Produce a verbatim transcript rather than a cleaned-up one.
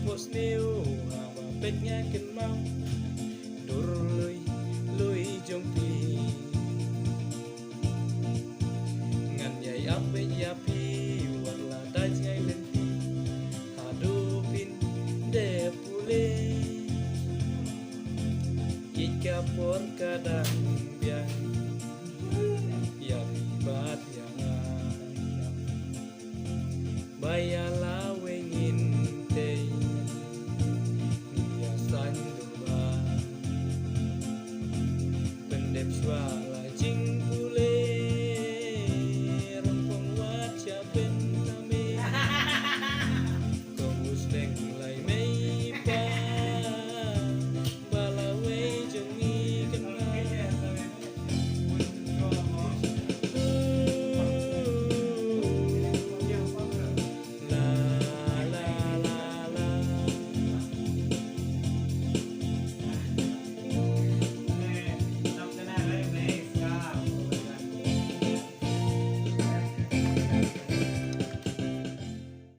Pos neu haba peit nga kynmaw dur lui lui jong phi. Ngan ïai ap ïa phi wat la dei jngai lynti. Haduh phin dep pule ïa ka por ka dang biang ïa phi bad ïa nga. Ba ïa la weng in tei ngi ïa saiñ duh ba pyndep shuwa.